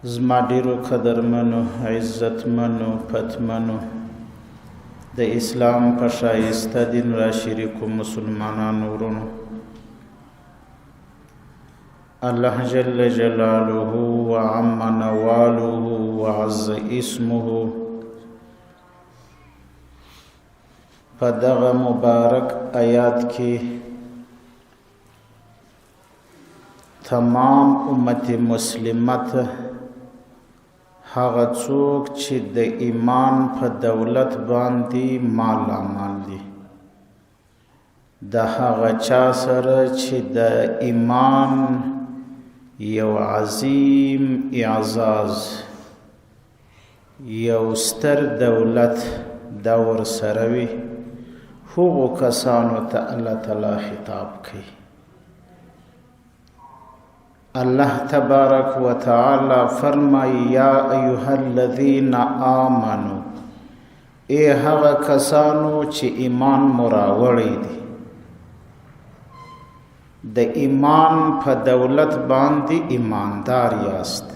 زما ډیرو قدرمنو، عزتمنو، پتمنو، د اسلام په ښایسته دین را شریکو مسلمانانو ورونو، الله جل جلاله وعم نواله وعز اسمه په دغه مبارک آیات کې تمام امت مسلمه ته هغه څوک چې د ایمان په دولت باندې مالامال دي، د هغه چا سره چې د ایمان یو عظیم اعزاز، یو ستر دولت دا ورسره وي، هغو کسانو ته الله تعالی خطاب کوي. الله تبارک وتعالی فرمایي: یا ایها الذین آمنو، ای هغه کسانو چې ایمان مو راوړی دی، د ایمان په دولت باندې ایماندار یاست.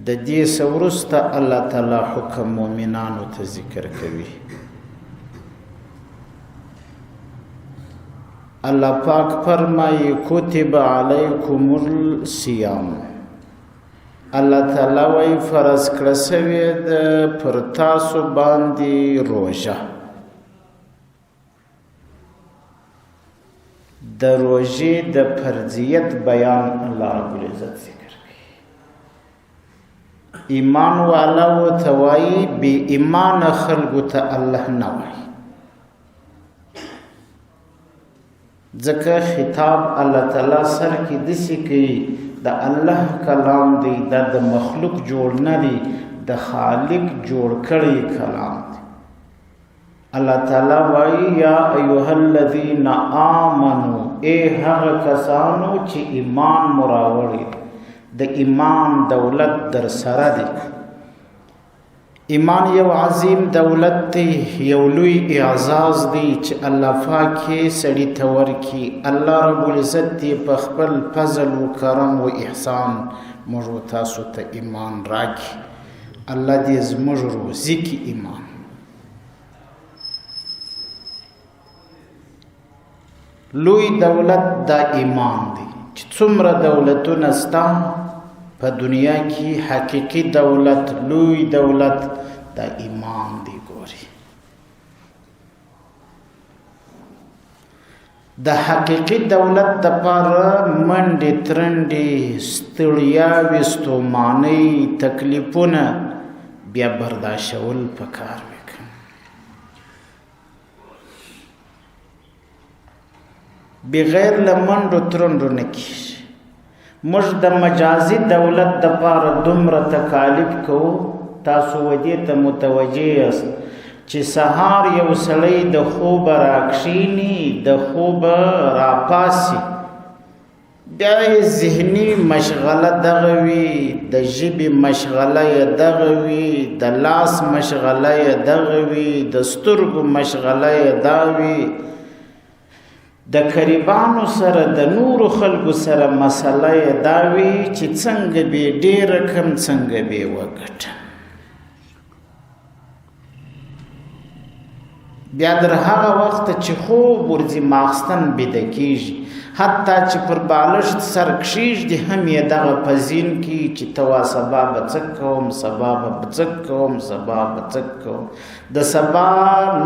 د دې وروسته الله تعالی حکم مؤمنانو ته ذکر کوي. الله پاک فرمایي: کتب علیکم الصیام. الله تعالی وایي فرض کړه سوې ده پر تاسو باندې روژه. د روژې د فرضیت بیان الله رب العزت ذکر کوي. ایمان والا ورته وایي، بې ایمانه خلکو ته الله نه وایي، ځکه خطاب الله تعالی سر کې داسې کوي، د الله کلام دی، دا د مخلوق جوړ نه دی، د خالق جوړ کړی کلام دی. الله تعالی وایي: یا ایها الذین آمنو، ای هغه کسانو چې ایمان مو راوړی، د ایمان دولت در سره دی. ایمان یو عظیم دولت دی، یو لوی اعزاز دی چې الله پاک یې سړي ته ورکړي. الله رب العزت دې په خپل فضل و کرم و احسان موږ و تاسو ته ایمان راکړي. الله دې زموږ روزي کې ایمان. لوی دولت دا ایمان دی چې څومره دولتونه ستا په دنیا کې، حقیقي دولت، لوی دولت دا ایمان دی. ګوري، د حقیقي دولت د پاره منډې ترنډې، ستړیاوې، ستومانۍ، تکلیفونه بیا برداشتول پکار وي. بغیر له منډو ترنډو نه کېږي. موږ د مجازي دولت د پاره دومره تکالیف کوو. تاسو و دې ته متوجه یاست چې سهار یو سړی د خوبه راکښیني، د خوبه راپاسي، بیا یې ذهني مشغله دغه وي، د ژبې مشغله یې دغه وي، د لاس مشغله یې دغه وي، د سترګو مشغله یې دا وي، د قریبانو سره، د نورو خلکو سره مسله یې دا وي چې څنګه به ډېره کم، څنګه به وګټم. بیا در هغه وخت چې خوب ورځي، ماخستن بیده کېږي، حتی چې پر بالښت سر کښېږدي هم یې دغه په ذهن کې چې ته وا سبا به څه کوم، سبا به څه کوم، سبا به څه کوم. د سبا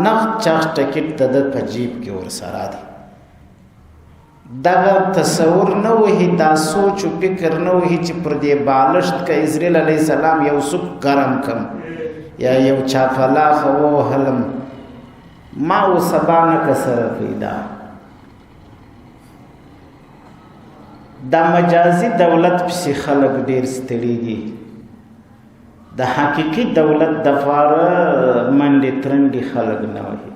نغد چغ ټکټ د ده په جیب کې ورسره دی. دغه تصور نه وهي، دا سوچ او فکر نه وهي چې پر دې بالښت که اسرائیل علیه السلام یو سوک ګرم کم یا یو چاپلاخه ووهلم، ما و سبا نه که سره پیدا. دا مجازي دولت پسې خلک ډېر ستړي دي، د حقیقي دولت دپاره منډې ترنډې خلک نه وهي.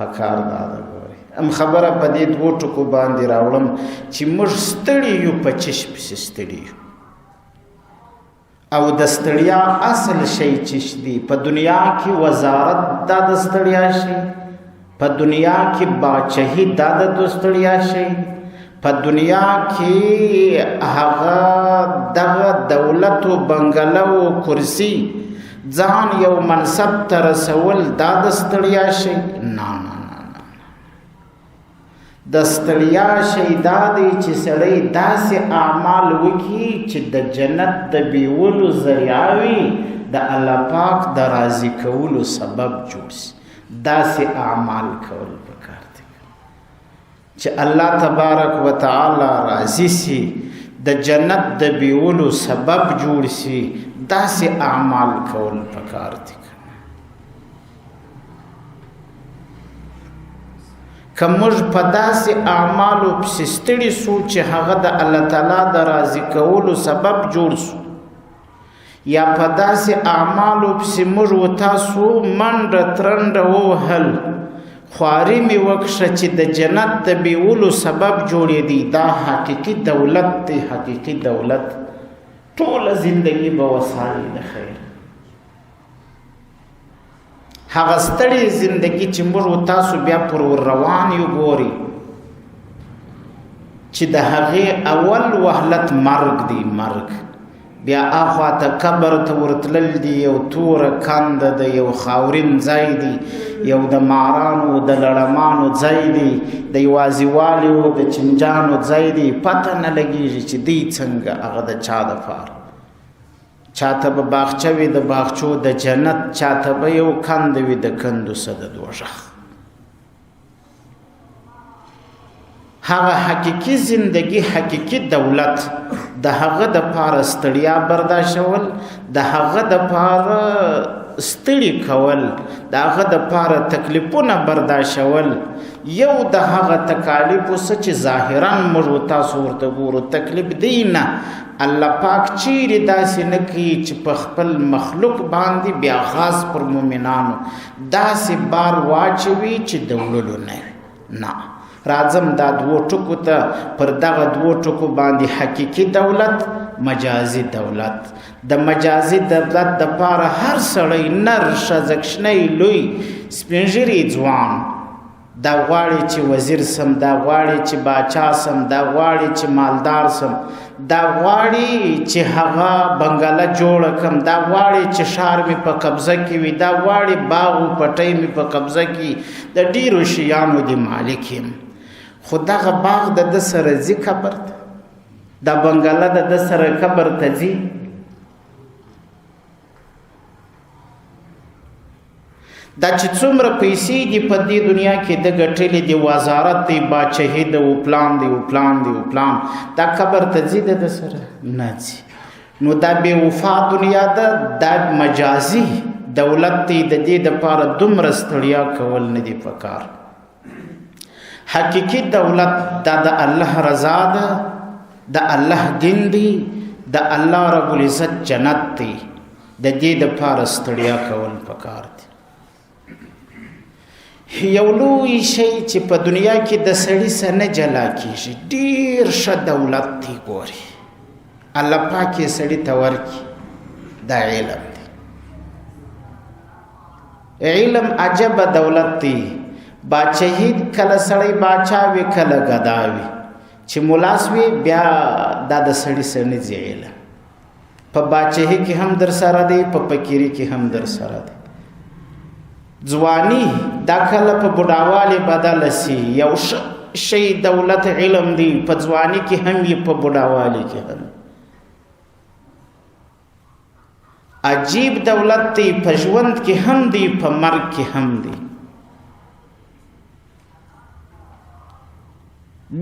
پکار دا ده، ګورئ، هم خبره په دې دوو ټکو باندې راوړم چې موږ ستړي یو، په چش پسې ستړي یو، او د ستړیا اصل شی چش دی؟ په دنیا کې وزارت دا د ستړیا شی، په دنیا کې باچهي دا د ستړیا شی، په دنیا کې هغه دغه دولت او بنګله او کرسی ځان یو منصب ته رسول دا د ستړیا شي؟ نه نه نه نه، د ستړیا شي دا دی چې سړی داسې اعمال وکړي چې د جنت د بیولو ذریعه وي، د الله پاک د راضي کولو سبب جوړ شي. داسې اعمال کول پکار دي چې الله تبارک وتعالی راضي سي، د جنت د بیولو سبب جوړ سي. داسې اعمال کول پکار دي. که موږ په داسې اعمالو پسې ستړي سو چې هغه د الله تعالی د راضي کولو سبب جوړ سو، یا په داسې اعمالو پسې موږ و تاسو منډه ترنډه ووهل، خواري مې وکښه چې د جنت د بیولو سبب جوړېدی، دا حقیقي دولت دی. حقیقي دولت ټوله زندگی به وسایي د خیر. هغه ستړې زندگی چې موږ و تاسو بیا پر ور روان یو، ګوري چې د هغې اول وهلت مرګ دی. مرګ بیا اخوا ته قبر ته ورتلل دي، یو توره کنده ده، یو خاورین ځای دی، یو د مارانو د لړمانو ځای دی، د یوازیوالي او د چنجانو ځای دی. پته نه لګېږي چې دی څنګه هغه د چا دپاره، چاته به باغچه وي د باغچو د جنت، چاته به یو کنده وي د کندو څه د دوږخ. هغه حقیقي زندگی، حقیقي دولت د هغه د پاره ستړیا برداشتول، د هغه د پاره ستړي کول، د هغه د پاره تکلیفونه برداشتول، یو د هغه تکالیفو څه چې ظاهرا موږ و تاسو ورته ګورو تکلیف دی نه، الله پاک چیرې داسې نه کوي چې په خپل مخلوق باندې بیا خاص پر مؤمنانو داسې بار واچوي چې د وړلو نه وي. نه، راځم دا دوو ټکو ته. پر دغه دوو ټکو باندې حقیقي دولت، مجازي دولت. د مجازي دولت د پاره هر سړی، نر ښځه، کوچنی لوی، سپین ږیری ځوان، دا غواړي چې وزیر سم، دا غواړي چې باچا سم، دا غواړي چې مالدار سم، دا غواړي چې هغه بنګله جوړه کم، دا غواړي چې ښار مې په قبضه کې وي، دا غواړي باغ او پټی مې په قبضه کې، د ډیرو شیانو د مالک یم. خو دغه باغ د ده سره ځي قبر ته، دا بنګله د ده سره قبر ته ځي. دا چې څومره پیسې دي په دې دنیا کې د ګټلې دي، وزارت دی، باچهي ده، او پلان دی، او پلان دی، او پلان، دا قبر ته ځي د ده سره نه ځي. نو دا بې وفا دنیا ده، دا مجازي دولت دی. د دې دپاره دومره ستړیا کول نه دي پکار. حقیقي دولت دا د الله رضا ده، د الله دین دی، د الله رب العزت جنت دی. د دې دپاره ستړیا کول پکار دی. یو لوی شی چې په دنیا کې د سړي سره نه جلا کېږي، ډېر ښه دولت دی، ګوري الله پاک یې سړي ته ورکړي، دا علم دی. علم عجبه دولت دی. باچهي کله سړی باچا وي، کله ګدا وي، چې ملاس وي بیا دا د سړي سره نه ځي. علم په باچهي کې هم در سره دی، په فقیري کې هم در سره دی. ځواني دا کله په بوډاوالي بدله سي. یو شی دولت علم دی، په ځواني کې هم وي، په بوډاوالي کې هم. عجیب دولت دی، په ژوند کې هم دی، په مرګ کې هم دی.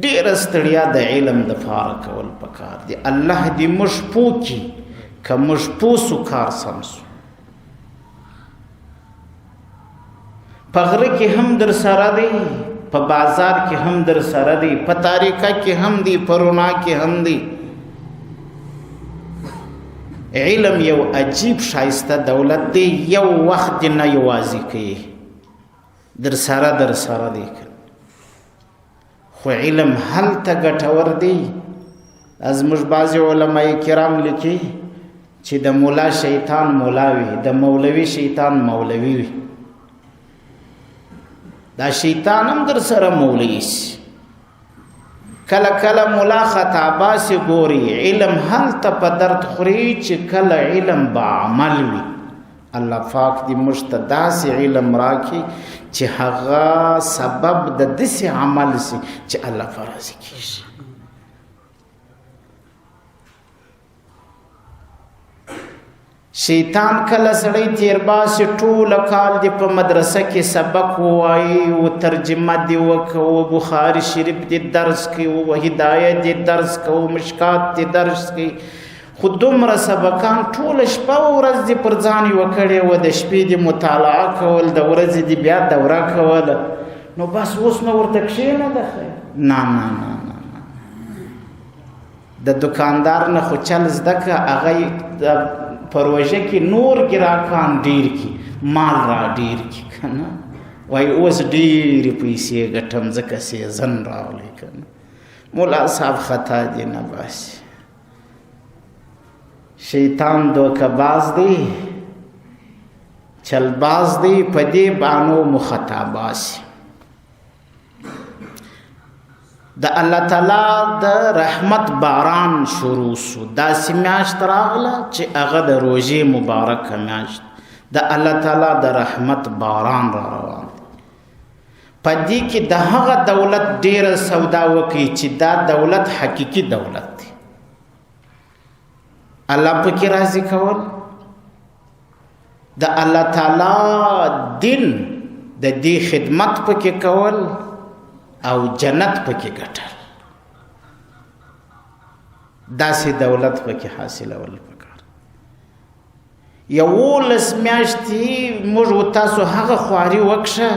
ډېره ستړیا د علم د پاره کول پکار دی. الله دې موږ پوه کړي، که موږ پوه سو کار سم سو. په غره کې هم در سره دی، په بازار کې هم در سره دی، په تاریکه کې هم دی، په رڼا کې هم دی. علم یو عجیب ښایسته دولت دی، یو وخت دې نه یوازې کوي، در سره در سره دی. خو علم هلته ګټور دی. زموږ بعضې علماء کرام لیکي چې د مولا شیطان مولا وي، د مولوي شیطان مولوي وي. دا شیطان هم در سره مولوي شي. کله کله مولا خطا باسي. ګوري، علم هلته په درد خوري چې کله علم به عمل وي. الله پاک دې موږ ته داسې علم راکړي چې هغه سبب د داسې عمل سي چې الله په راضي کېږي. شیطان کله سړی تیر باسي، ټول کال دی په مدرسه کې سبق ووایي او ترجمه دی وکړو، بخاري شریف دی درس کوي او هدایت دی درس کوي، مشکات دی درس کوي، خو دومره سبقان ټول شپه او ورځ دی پر ځان یوه کړې وه. د شپې دی مطالعه کول، د ورځې دی بیا دوره کوله، نو بس اوس نو ورته کښېنه د خیر. نه نه نه نه، د دکاندار نه خو چل زده که، هغه پروژه کې نور ګراکان ډیر کی، مال را ډیر کی کنه. وای اوس ډېرې پیسې ګټم ځکه سیزن راغلی کنه. مولا صاحب خطا دی نه باسي. شیطان دوکه باز دی، چلباز دی، په دې بانو مو خطا باسي. د الله تعالی د رحمت باران شروع سو. داسې میاشت راغله چې هغه د روژې مبارکه میاشت، د الله تعالی د رحمت باران را روان دی. په دې کې د هغه دولت ډېره سودا وکړي چې دا دولت حقیقي دولت دی، الله پکې راضي کول، د الله تعالی دین د دې خدمت پکې کول او جنت پکې ګټل، داسې دولت پکې حاصلول پکار. 11 میاشتې موږ و تاسو هغه خواري وکښه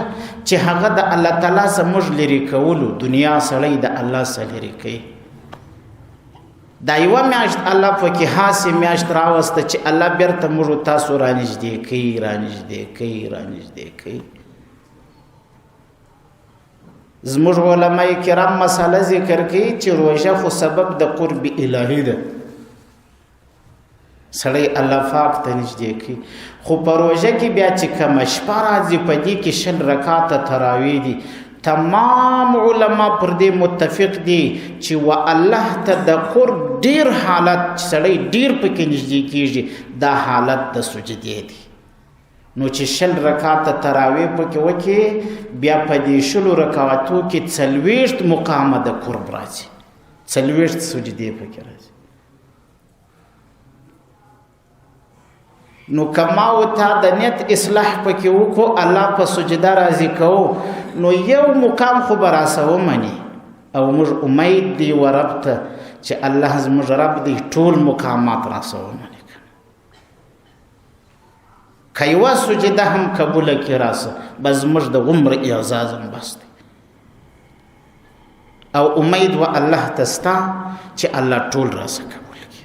چې هغه د الله تعالی سره موږ لرې کولو. دنیا سړی د الله سره لرې کوي. دا یوه میاشت الله پکې هاسې میاشت راوسته چې الله بیرته موږ و تاسو رانږدې کوي، رانږدې کوي، رانږدې کوي. زموږ علماء کرام مسله ذکر کوي چې روژه خو سبب د قرب الهي ده، سړی الله پاک ته نږدې کوي. خو په روژه کې بیا چې کومه شپه راځي، په دې کې 20 رکعاته تراویح دي. تمام علما پر دې متفق دي چې و الله ته د قرب ډیر حالت چې سړی ډیر پکې نږدې کیږي، دا حالت د سجدې دی. نو چې 20 رکعاته تراویح پکې وکړي، بیا په دې 20 رکعاتو کې 40 مقامه د قرب راځي، 40 سجدې پکې راځي. نو کما و تا د نیت اصلاح پکې وکړو، الله په سجده راضي کوو، نو یو مقام خو به راسه ومني. او موږ امید دی و رب ته چې الله زموږ رب دی، ټول مقامات راسه ومني. که یوه سجده هم قبوله کړي راسه، بس زموږ د عمر اعزاز هم بس دی. او امید و الله ته ستا چې الله ټول راسه قبول کړي.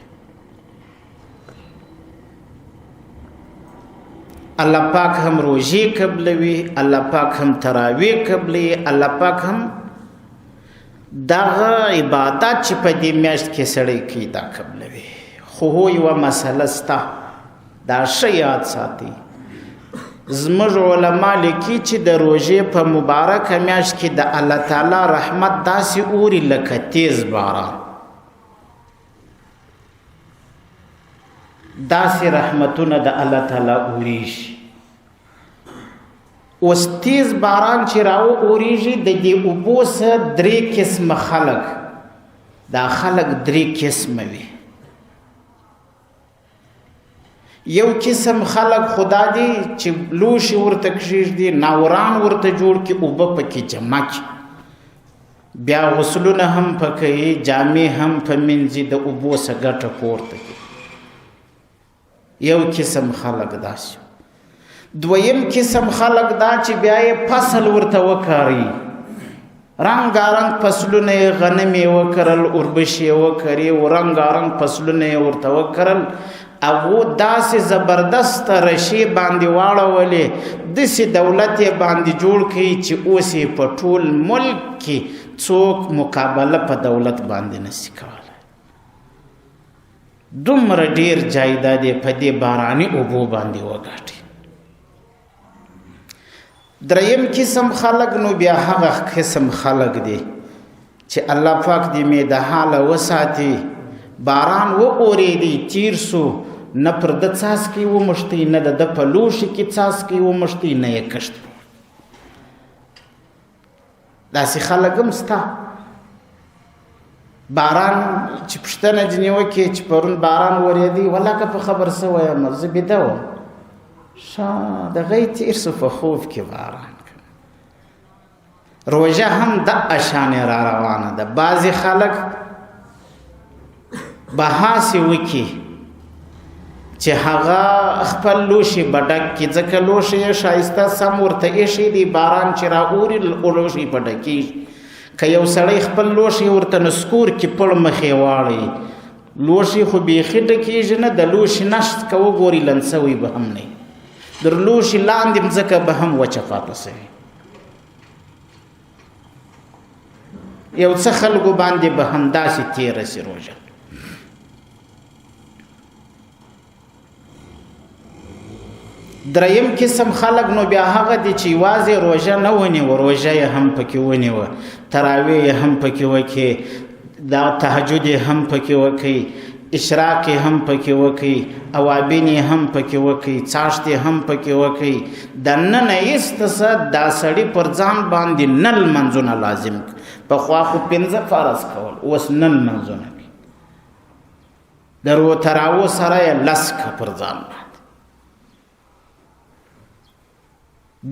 الله پاک هم روژې قبلوي، الله پاک هم تراویح قبلوي، الله پاک هم دغه عبادت چې په دې میاشت کې سړی کوي دا قبلوي. خو هو یوه مسله سته، دا ښه یاد ساتئ. زموږ علما لیکي چې د روژې په مبارکه میاشت کې د الله تعالی رحمت داسې اوري لکه تیز باران، داسې رحمتونه د الله تعالی اوریږي. اوس تیز باران چې راو اوریږي، د دې اوبو سره درې قسمه خلک، دا خلک درې قسمه وي. یو قسم خلک خدا دی چې لوښي ورته کښېږدي، ناوران ورته جوړ کړي، اوبه پکې جمع کړي، بیا غسلونه هم پکې، جامې هم په مینځي، د اوبو څخه ګټه پورته کړي. یو قسم خلک داسې. دویم قسم خلک دا چې بیا یې فصل ورته وکاري، رنګارنګ فصلونه یې، غنم یې وکرل، اوربشې یې وکرې او رنګارنګ فصلونه یې ورته وکرل، هغو داسې زبردست رشې باندې واړولې، داسې دولت یې باندې جوړ کړي چې اوس یې په ټول ملک کې څوک مقابله په دولت باندې نشي کولی. دومره ډیر جایداد یې په دې باراني اوبو باندې وګټي. دریم قسم خلک نو بیا هغه قسم خلک دي چې چې الله پاک دې مې د حاله وساتي. باران و اورېدی، تیر سو، نه پر ده څاڅکی وموښتی، نه د ده په لوښي کې څاڅکی وموښتی، نه یې کښت. داسې خلک هم سته. باران چې پوښتنه ځینې وکړي چې پرون باران ورېدی، والله که په خبر سوی یم، زه بیده وم. ښه دغه یې تېر سو په خوب کې باران. روژه هم د اشانې را روانه ده. بعضې خلک به هاسې وکړي چې هغه خپل لوښي به ډک کړي، ځکه لوښی یې ښایسته سم ورته ایښی دی، باران چې را اوري لوښی په ډکېږي. که یو سړی خپل لوښی ورته نسکور کې پړ مخې واړوي، لوښی خو بیخي ډکېږي نه، د لوښي نشت که وګوري لند سوی به هم نه وي، در لوښي لاندې مځکه به هم وچه پاته سوي. یو څه خلکو باندې به همداسې تېره سي روژه. دریم قسم خلک نو بیا هغه دي چې یوازې روژه نه ونیوه، روژه یې هم پکې ونیوه، تراویح یې هم پکې وکړي، دا تهجد یې هم پکې وکړي، اشراق یې هم پکې وکړي، اوابین یې هم پکې وکړي، څاښت یې هم پکې وکړي. د ننه ایسته څه دا سړي پر ځان باندې نل لمونځونه لازم کړي. پخوا خو 5 فرض کول، اوس نل لمونځونه کوي. د تراوو سره یې لس کړه پر ځان باندې.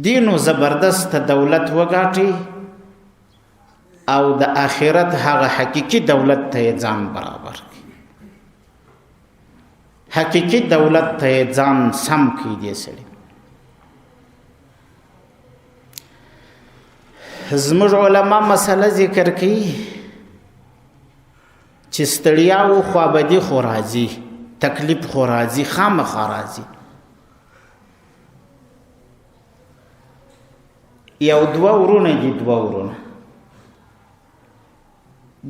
دینو زبردست دولت وګاټي او د آخرت هغه حقیقي دولت ته یې ځان برابر کړي، حقیقي دولت ته یې ځان سم کړي. دې سړي زموږ علما مسله ذکر کوي چې ستړیا او خوابدي خو راځي، تکلیف خو راځي، خامخا راځي. یو دوه ورونه دي، دوه ورونه،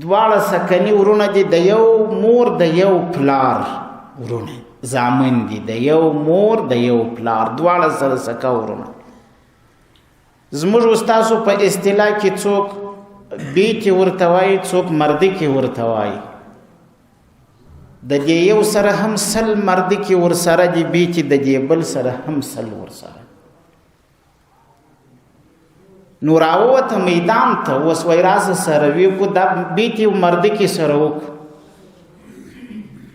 دواړه سکني ورونه دي، د یو مور د یو پلار ورونه، زامن دي، د یو مور د یو پلار، دواړه سره سکه ورونه. زموږ استادو په اصطلاح کې څوک بیتې ورته وایي، څوک مردکې ورته وایي. د دې یو سره هم 100 مردکې ورسره دي، بیتې د دې بل سره هم 100 ورسره. نو راووته میدان ته، اوس وایي راسه سره ویکو، دا بیتې او مردکې سره وکړو.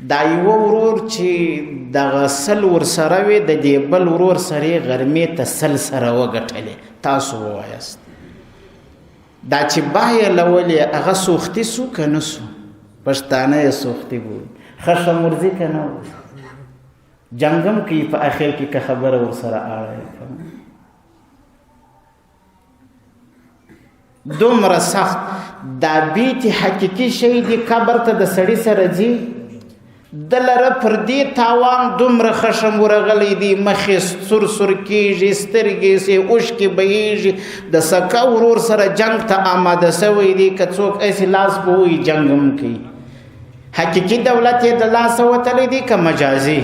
دا یوه ورور چې دغه 100 ورسره وي، د دې بل ورور سره یې غرمې ته 100 سره وګټلې. تاسو ووایاست دا چې بایلولې هغه سوختي سو که نه سو؟ پښتانه یې سوختي بولي، خښم ورځي که نه ورځي، جنګ هم کوي په اخر کې که خبره ورسره اړوي. دومره سخت دا بیت حقیقي شی دی، قبر ته د سړي سره ځي، د لره پر دې تاوان دومره خشم ورغلی دی، مخ یې سور سور کېږي، سترګې یې اوښکې بهیږي، د سکه ورور سره جنګ ته آماده سوی دی، که څوک هسې لاس په ووهي جنګ هم کوي. حقیقي دولت یې د لاسه وتلی دی که مجازي؟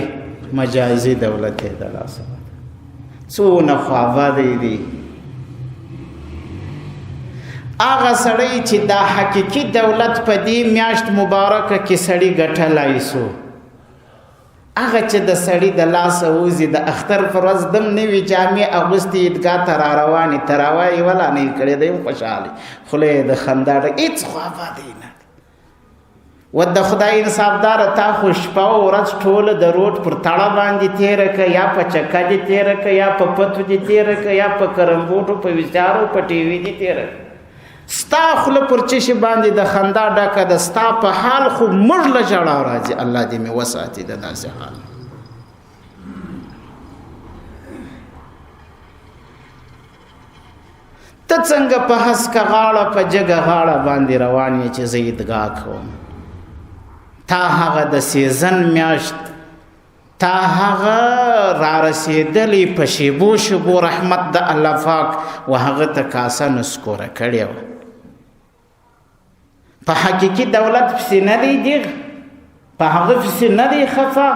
مجازي دولت یې د لاسه وتلی. څونه خوابدی دی هغه سړی چې دا حقیقي دولت په دې میاشت مبارکه کې سړی ګټلی سو. هغه چې د سړي د لاسه وځي، د اختر پر ورځ دم نوې جامې اغوستې، عیدګاه ته را روانې، تراوه یې ولا نه یې کړې، دی هم خوشحاله، خوله یې د خندا ډکه، هېڅ خوابدی نه دی. و د خدای انصافداره، تا خو شپه او ورځ ټوله د روډ پر تړه باندې تېره که، یا په چکه دې تېره که، یا په پتو دې تېره که، یا په کرمبوټو، په ویسیارو، په ټي وي دې تېره که. ستا خوله پر څه شي باندې د خندا ډکه ده، ستا په حال خو موږ له ژړا راځي. الله دې مې وساتي د داسې حال. ته څنګه په هسکه غاړه، په جګه غاړه باندې روان یې چې زه عیدګاه کوم؟ تا هغه د سیزن میاشت، تا هغه را رسېدلی په شیبو شیبو رحمت د الله پاک و هغه ته کاسه نسکوره کړې وه. په حقیقي دولت پسې نه دی دیغ، په هغه پسې نه دی خفه.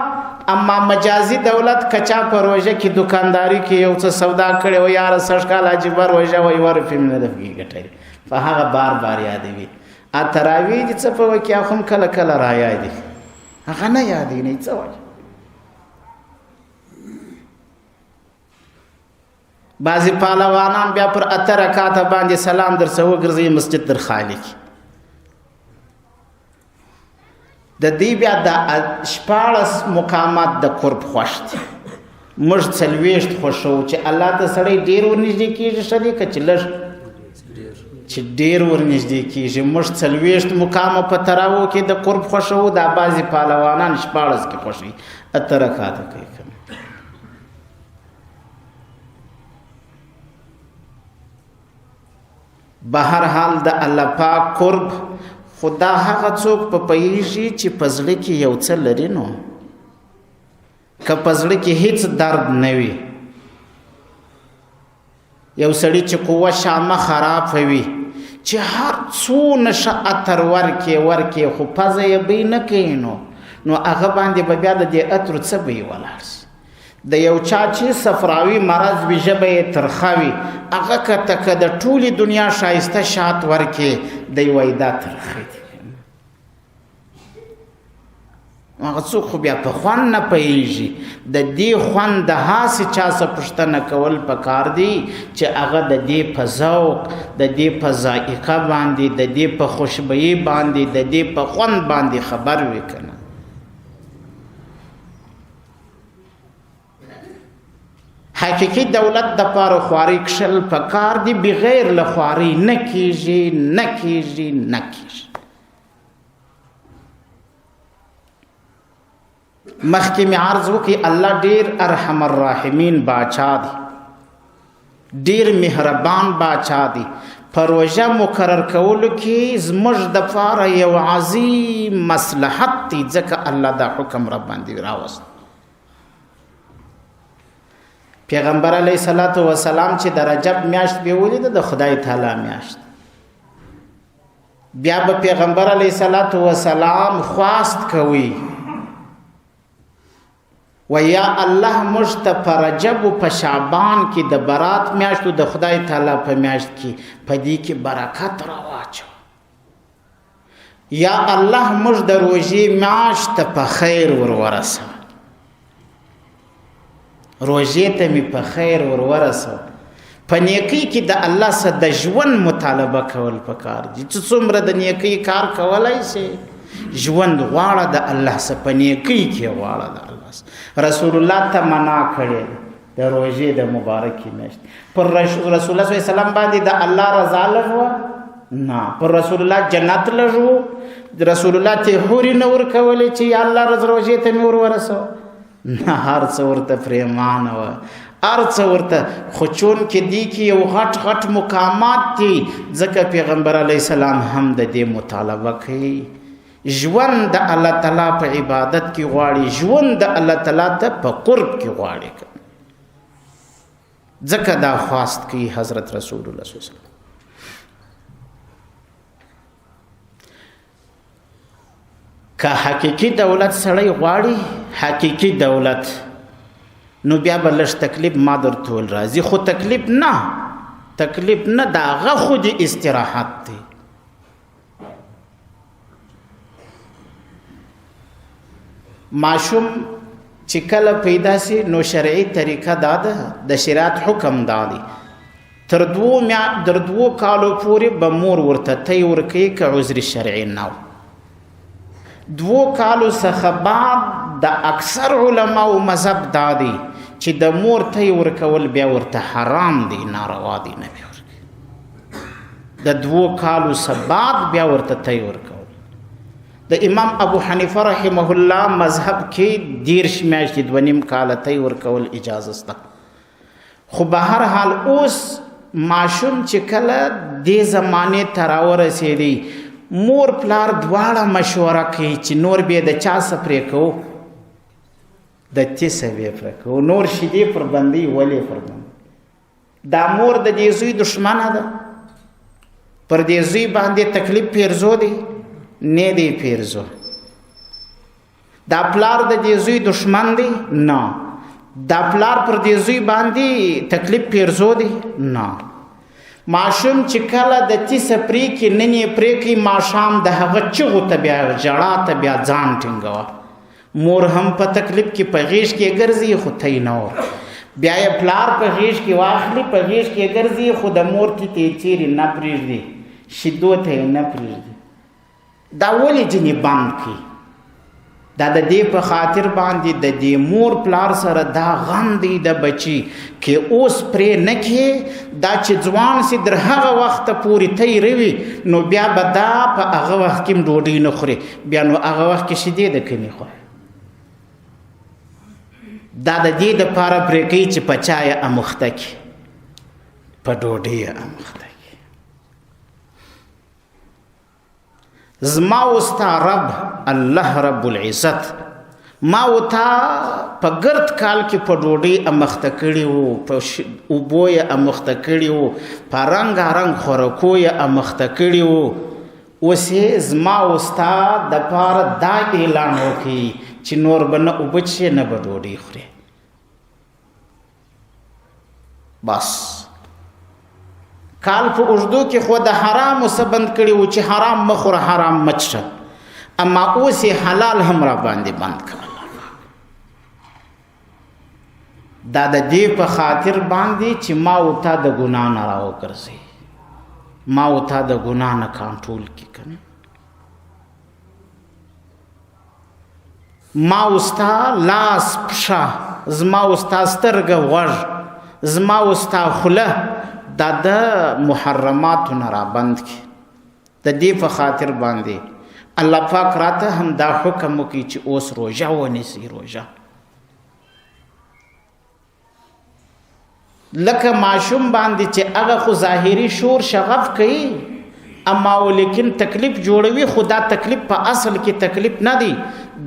اما مجازي دولت که چا په روژه کې دکانداري کې یو څه سودا کړې وه، یاره سږ کال عجیبه روژه وه، یوه روپۍ مې نه ده پکې ګټلې، په هغه بار بار یادوي. ا تراوی دي څه په وکي هم کله کله را یادي، هغه نه یادي نه څه وایي. بعضې پهلوانان بیا پر 8 رکعته باندې سلام درڅه وګرځوي، مسجد در خالي کړي. د دې بیا د 16 مقامات د قرب خوښ دي. موږ 40 خوښوو چې الله ته سړی ډېر ورنږدې کېږي، ښه دی که چې لږ؟ چې ډېر ورنږدې کېږي. موږ 40 مقامه په تراوو کې د قرب خوښوو، دا بعضې پهلوانان 16 کې خوښوي، 8 رکعته کوي. بهر حال د الله پاک قرب خدا هغه څوک په پوهېږي چې په زړه کې یو څه لري. نو که په زړه کې هیڅ درد نه وي، یو سړي چې قوه شامه خرابه وي، چې هر څونه ښه عطر ورکې ورکې خو پزه یې بوی نه کوي، نو هغه باندې به بیا د دې عطرو څه بوی ولاړ شي. د یو چا چې صفراوي مرض وي، ژبه یې ترخه وي، هغه که ته که د ټولې دنیا ښایسته شات ورکې، دی وایي دا ترخه دي. هغه څوک خو بیا په خوند نه پوهېږي. د دې خوند د هاسې چا څه پوښتنه کول پکار دي چې هغه د دې په ذوق، د دې په ذائقه باندې، د دې په خوشبویي باندې، د دې په خوند باندې خبر وي که نه. حقیقي دولت د پاره خواري کښل پکار دي، بغیر له خواري نه کېږي، نه کېږي، نه کېږي. مخکې مې عرض وکړي، الله ډېر ارحم الراحمین باچا دی، ډېر مهربان باچا دی. په روژه مقرر کولو کې زموږ دپاره یو عظیم مصلحت دی، ځکه الله دا حکم را باندې راوست. پیغمبر علیه الصلاة والسلام چې د رجب میاشت به ولیده، د خدای تعالی میاشت، بیا به پیغمبر علیه الصلاة والسلام خواست کوي و یا الله موږ ته په رجب او په شعبان کې د برات میاشت او د خدای تعالی په میاشت کې په دې کې برکت راواچو. یا الله موږ د روژې میاشت ته په خیر ور ورسوه، روژې ته مې په خیر ور ورسوه. په نیکۍ کې د الله سره د ژوند مطالبه کول پکار دي. چې څومره د نیکۍ کار کولی شي، ژوند غواړه د الله سره، په نیکۍ کې غواړه د الله سره. رسول الله ته منع کړې د روژې د مبارکې میاشتې. پر رسول الله صلی الله علیه وسلم باندې د الله رضا لږ وه؟ نه. پر رسول الله جنت لږ و؟ رسول الله ته حورې نه ورکولې چې یا الله رض روژې ته مې ور ورسوه؟ نه، هر څه ورته پرېمانه وه، هر څه ورته. خو چونکې دې کې یو غټ غټ مقامات دي، ځکه پیغمبر علیه السلام هم د دې مطالبه کوي. ژوند د الله تعالی په عبادت کې غواړي، ژوند د الله تعالی ته په قرب کې غواړي، ځکه دا خواست کوي حضرت رسول الله صلی الله علیه وسلم. که حقیقي دولت سړی غواړي، حقیقي دولت، نو بیا به لږ تکلیف ما درته ویل راځي، خو تکلیف نه، تکلیف نه، د هغه خو دې استراحت دی. ماشوم چې کله پیدا سي، نو شرعي طریقه دا ده، د شریعت حکم دا دی، تر دوو کالو پورې به مور ورته تی ورکوي که عذر شرعي نه و. 2 کالو څخه بعد د اکثر علماو مذهب دا دی چې د مور تی ورکول بیا ورته حرام دی، ناروا دی، نه بیا ورکوي. د 2 کالو څخه بعد بیا ورته تی ورکول. د امام ابو حنیفه رحمه الله مذهب کې 30 میاشتې 2.5 کاله تی ورکول اجازه شته. خو به هر حال اوس ماشوم چې کله دې زمانې ته راورسېدی، مور پلار دواړه مشوره کوي چې نور بیا د چا څه پرې کوو، د تی څه بیا پرې کوو، نور شیدې پر بندي، ولې پر بندي. دا مور د دې زوی دښمنه ده، پر دې زوی باندې تکلیف پیرزو دی، نه دی پیرزو. دا پلار د دې زوی دښمن دی؟ نه. دا پلار پر دې زوی باندې تکلیف پیرزو دی؟ نه. ماشوم چې کله د تیسه پرې کړي، نن یې پرې کړي، ماښام د هغه چغو ته بیا ژړا ته بیا ځان ټینګوه. مور هم په تکلیف کې په غېږ کې ګرځي، خو تی نه ور. بیا یې پلار په غېږ کې واخلي، په غېږ کې ګرځي، خو د مور تي ته یې چیرې نه پرېږدي، شیدو ته یې نه پرېږدي. دا ولې ځینې بند کړي؟ دا د دې په خاطر باندې د دې مور پلار سره دا غم دی د بچي کې اوس پرې نه کې، دا چې ځوان سي در هغه وخته پورې تی روي، نو بیا به دا په هغه وخت کې هم ډوډۍ نه خوري، بیا نو هغه وخت کې شیدې د کمې خوري. دا د دې دپاره پرې کوي چې په چا یې اموخته کړي، په ډوډۍ یې اموخته کړي. زما او ستا رب الله رب العزت ما او تا په ګرد کال کې په ډوډۍ امخته کړي وو، په اوبو یې امخته کړي وو، په رنګارنګ خوراکو یې امخته کړي وو. اوس یې زما او ستا دپاره دا اعلان وکړي چې نور به نه اوبه څښې نه به ډوډۍ خورې. بس کال په اوږدو کې خو د حرامو څه بند کړي وو چې حرام مه خوره، حرام مه څښه، اما اوس یې حلال هم را باندې بند کړ. دا د دې په خاطر باندې چې ما او تا د ګناه نه راوګرځي، ما او تا د ګناه نه کنټرول کړي. که نه ما او ستا لاس پښه، زما او ستا سترګه غوږ، زما او ستا خوله دا د محرماتو نه رابند کړي. د دې په خاطر باندې الله پاک راته هم دا حکم وکړي چې اوس روژه ونیسئ. روژه لکه ماشوم باندې چې هغه خو ظاهري شور شغف کوي، اما ولیکن تکلیف جوړوي، خو دا تکلیف په اصل کې تکلیف نه دی،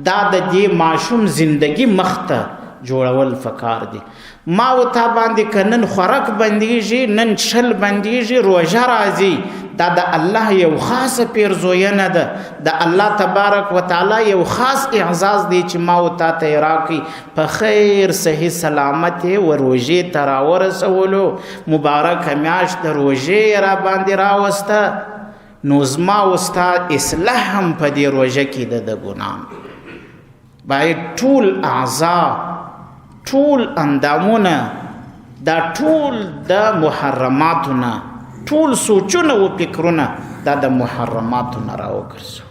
دا د دې ماشوم زندگی مخته جوړول فکار دی. ما او تا باندې که نن خوراک بندیږي، نن شل بندیږي، روژه راځي، دا د الله یو خاصه پیرزوینه ده، د الله تبارک وتعالی یو خاص اعزاز دی چې ما او تا ته یې راکړي، په خیر صحیح سلامت یې و روژې ته راورسولو، مبارکه میاشت د روژې یې را باندې راوسته. نو زما او ستا اصلاح هم په دې روژه کې ده د ګناه. باید ټول اعضا، ټول اندامونه، دا ټول د محرماتو نه، ټول سوچونه او فکرونه دا د محرماتو نه راوګرځو،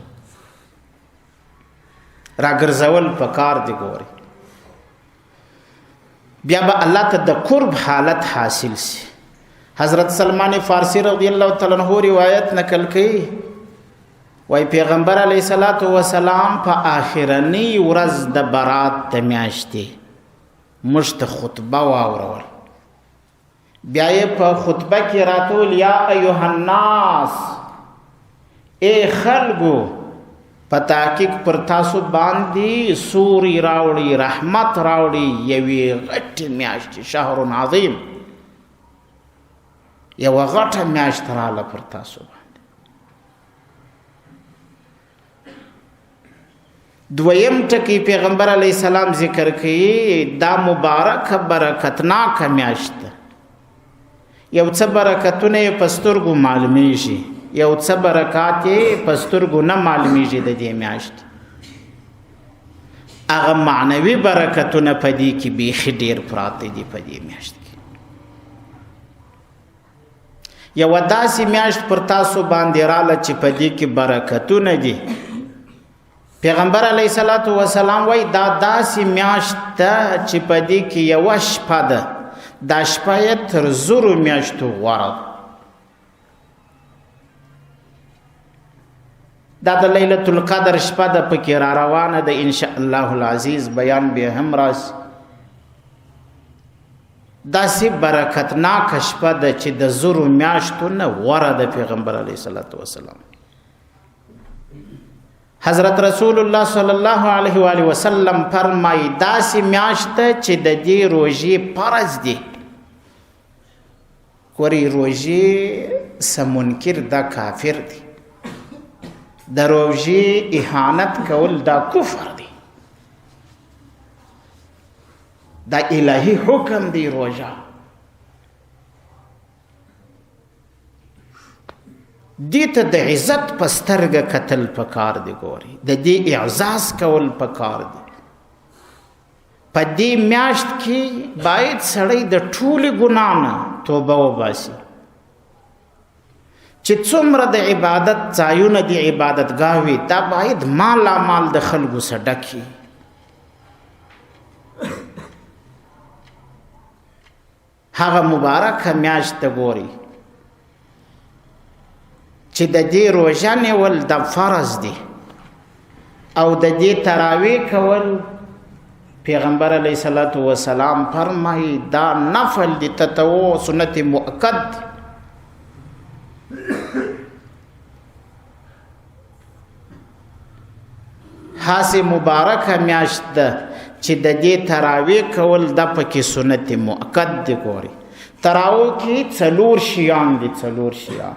راګرځول پکار دی. ګوري بیا به الله ته د قرب حالت حاصل سي. حضرت سلمان فارسی رضی الله تعالی عنہ روایت نقل کړي، وای پیغمبر علیه الصلاۃ والسلام په آخرنی ورځ د برات د میاشتې موږ ته خطبه واورول. بیا یې په خطبه کې راته وویل، یا ایها الناس، ای خلکو، په تحقیق پر تاسو باندې سوري راوړي، رحمت راوړي، یوې غټې میاشتې، شهر عظیم، یوه غټه میاشت راله پر تاسو باندې. دویم ټکی پیغمبر علیه السلام ذکر کوي، دا مبارک برکتناکه میاشت ده. یو څه برکتونه یې په سترګو معلومیږي، یو څه برکات یې په سترګو نه معلومیږي. د دې میاشت هغه معنوي برکتونه په دې کې بیخي ډېر پراته دي. په دې میاشت کې یوه داسې میاشت پر تاسو باندې راله چې په دې کې برکتونه دي. پیغمبر علیه الصلاۃ والسلام وای دا داسې میاشت ده چې په دې کې یوه شپه ده، دا شپه یې تر زرو میاشتو غوره ده. دا د لیلة القدر شپه ده، پکې را روانه ده، ان شاء الله العزیز بیان به هم راسي. داسې برکتناکه شپه ده چې د زرو میاشتو نه غوره ده. پیغمبر علیه الصلاۃ والسلام حضرت رسول الله صلی الله علیه و آله وسلم فرمایي داسې میاشت ده چې د دې روژې فرض دی. ګورئ، روژې څه منکر دا کافر دی، د روژې اهانت کول دا کفر دی، دا الهي حکم دی. روژه دې ته د عزت په سترګه کتل پکار دی. ګوري، د دې اعزاز کول پکار دی. په دې میاشت کې باید سړی د ټولې ګناه نه توبه وباسي. چې څومره د عبادت ځایونه دي، عبادتګاه وي، دا باید مالا مال د خلکو څخه ډک وي. هغه مبارکه میاشت ته ګوري چې د دې روژه نیول د فرض دی او د دې تراویح کول، پیغمبر علیه الصلاة والسلام فرمایي دا نفل دی، تطوع سنت مؤکد دی. هسې مبارکه میاشت ده چې د دې تراویح کول دا پکې سنت مؤکد دی. ګوري، تراویح کې څلور شیان دي، څلور شیان.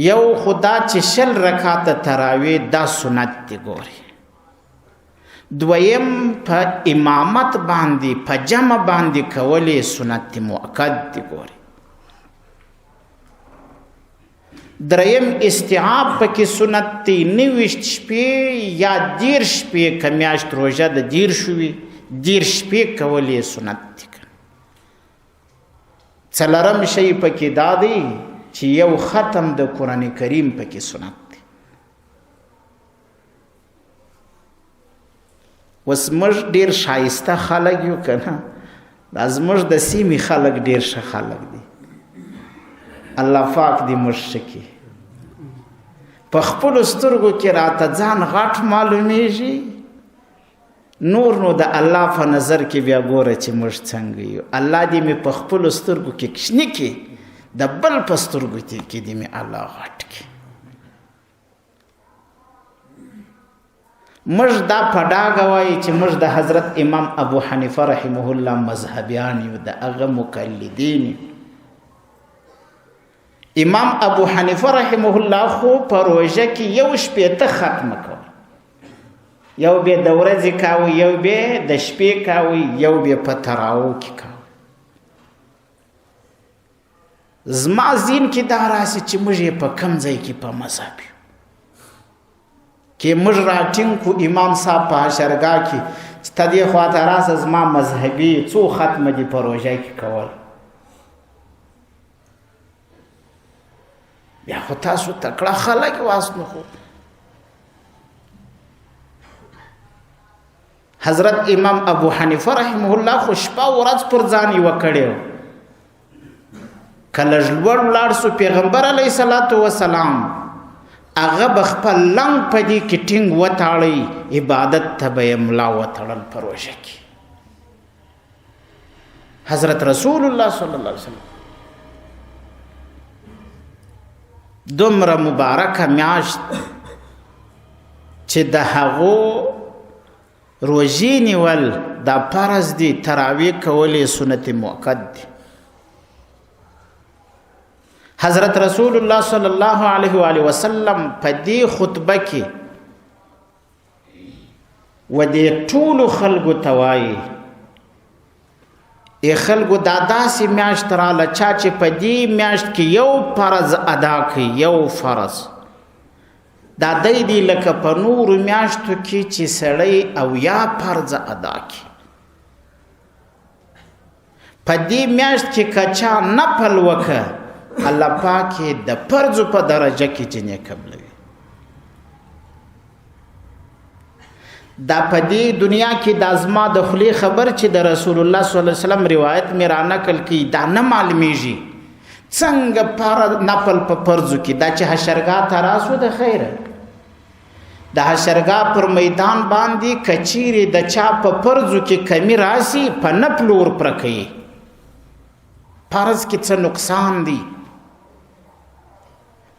یو خدا چې 20 رکعاته تراویح دا سنت دی. ګوري، دویم په امامت باندې په جمع باندې کولې سنت مؤکد دی. ګوري، دریم استیعاب پکې سنت دی. 29 شپې یا 30 شپې، که میاشت روژه د 30 وي، 30 شپې کولې سنت دی. څلورم شی پکې دا دی چې یو ختم د قرآن کریم پکې سنت دی. اوس موږ ډېر ښایسته خلک یو که نه؟ دا زموږ د سیمې خلک ډېر ښه خلک دي، الله پاک دې موږ ښه کړي. په خپلو سترګو کې راته ځان غټ معلومیږي، نور نو د الله په نظر کې بیا ګوره چې موږ څنګه یو. الله دې مې په خپلو سترګو کې کوچني کړي، د بل په سترګو کې دې مې الله غټ کړي. موږ دا په ډاګه وایي چې موږ د حضرت امام ابو حنیفه رحمه الله مذهبیان یو، د هغه مقلدین یو. امام ابو حنیفه رحمه الله خو په روژه کې 61 ختمه کول، یو به د ورځې کاوه، یو به د شپې کاوه، یو به په تراو کې کاوه. زما ذهن کې دا راسي چې موږ یې په کم ځای کې په مذهب یو، کې موږ راټینګ کو امام صاحب په حشرګاه کې چې ته دې خواته راسه، زما مذهبي څو ختمه دي په روژه کې کول. بیا خو تاسو تکړه خلک واست. نو خو حضرت امام ابو حنیفه رحمه الله خو شپه ورځ پر ځان یوه کړې وه. که لږ لوړ ولاړ سو، پیغمبر علیه الصلاة والسلام هغه به خپل لنګ په دې کې ټینګ وتاړی، عبادت ته به یې ملا وتړل په روژه کې. حضرت رسول الله صلی الله علیه وسلم دومره مبارکه میاشت چې د هغو روژې نیول دا فرض دي، تراویح کول یې سنت مؤکد دي. حضرت رسول الله صلی الله علیه و آله وسلم په دې خطبه کې و دې ټولو خلکو ته وایي، ای خلکو، دا داسې میاشت راله چا چې په دې میاشت کې یو فرض ادا کړي، یو فرض دا دی دی لکه په نورو میاشتو کې چې سړی او یا فرض ادا کړي. په دې میاشت کې که چا نفل وکړه، الله پاک یې د فرضو په درجه کې جنې قبلوي. دا په دې دنیا کې د زما د خولې خبر چې د رسول الله صلی الله علیه وسلم روایت مې را نقل کړي، دا نه معلومیږي څنګه پر نفل په فرضو کې. دا چې حشرګاه ته راسو د خیره، د حشرګاه پر میدان باندې کچیرې د چا په فرضو کې کمی راسي، په نفل ورپره کوي. فرض کې څه نقصان دی،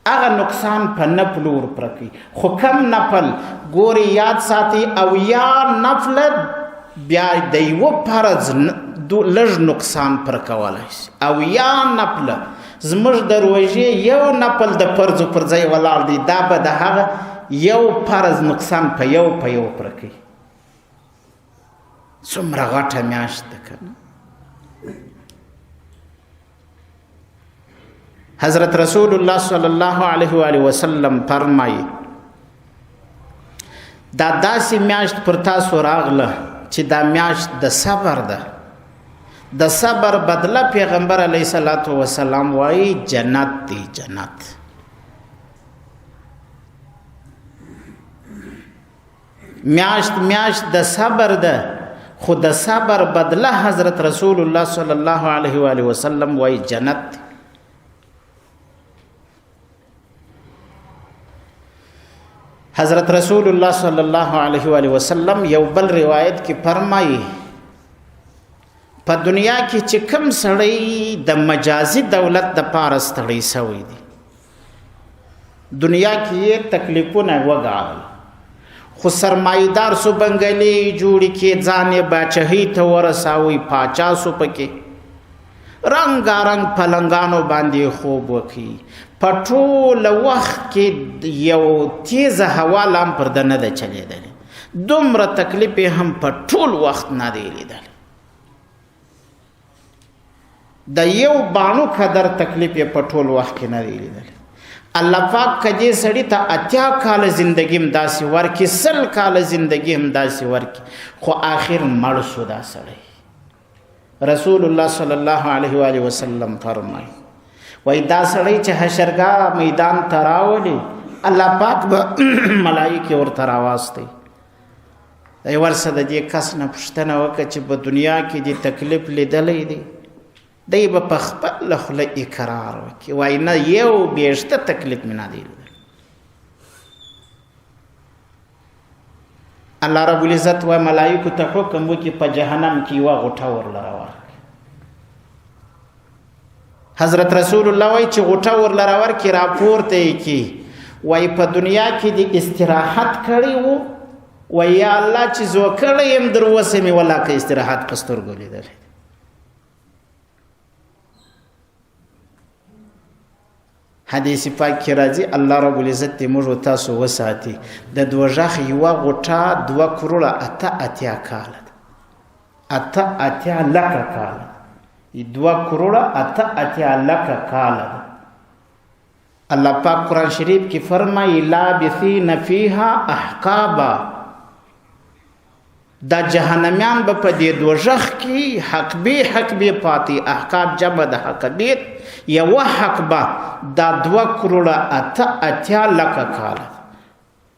هغه نقصان په نفل ورپره کوي. خو کم نفل ګوري یاد ساتي، او یا نفل بیا د یوه فرض لږ نقصان پر کولی شي، او یا نفل زموږ د روژې یو نفل د فرضو پر ځای ولاړ دی، دا به د هغه یو فرض نقصان په یو په یو پر کوي. څومره غټه میاشت ده که نه؟ حضرت رسول الله صلی الله علیه و آله وسلم فرمایي، دا داسې میاشت پر تاسو راغله چې دا میاشت د صبر ده. د صبر بدله پیغمبر علیه الصلاة والسلام وایي جنت دی، جنت. میاشت میاشت د صبر ده، خو د صبر بدله حضرت رسول الله صلی الله علیه و آله وسلم وایي جنت دی. حضرت رسول الله صلی الله علیه و آله وسلم یو بل روایت کې فرمایي، په دنیا کې چې کم سړی د مجازي دولت د پاره ستړی سوی دی، دنیا کې یې تکلیفونه وګالل، خو سرمایدار سو، بنګلې جوړې کړې، ځان یې باچهۍ ته ورساوی، پاچا سو، پکې رنګارنګ پلنګانو باندې خوب وکړي، په ټوله وخت کې یو تیزه هوا لام پر ده نه ده چلېدلې، دومره تکلیف یې هم په ټول وخت نه دی لیدلی، د یو باڼو قدر تکلیف یې په ټول وخت کې نه دی لیدلی. الله پاک که دې سړي ته 80 کاله زندګي هم داسې ورکړي، 100 کاله زندګي هم داسې ورکړي، خو آخر مړ شو دا سړی. رسول الله صلی الله علیه و آله وسلم فرمایي، وایي دا سړی چې حشرګاه میدان ته راولي، الله پاک به ملایکې ورته راواستي. دی ورسه د دې کس نه پوښتنه وکړه چې په دنیا کې دې تکلیف لیدلی دی، دی به په خپله خوله اقرار وکړي، وایي نه، یو بېشته تکلیف مې نه دی لیدلی. الله رب العزت وایي ملایکو ته حکم وکړي په جهنم کې یوه غوټه ورله ورکړي. حضرت رسول الله وایي چې غوټه ورله ورکړي، راپورته یې کړي، وایي په دنیا کې دې استراحت کړی و، وایي یا الله چې زه کړی یم در اوسه مې ولاکه استراحت په سترګو لیدلی. حدیث پاک کې راځي، الله رب العزت دې موږ تاسو وساتي، د دوزخ یوه غوټه 2 کروړه 88 کاله ده، 88 لکه کاله ده، 2 کروړه 88 لکه کاله ده. الله پاک قرآن شریف کې فرمایي لابثین فیها احقابا، دا جهنميان به په دې دوزخ کې حقبې حقبې پاتې، احقاب جمع د حقبې، یوه حقبه دا 2 کروړه 88 لکه کاله.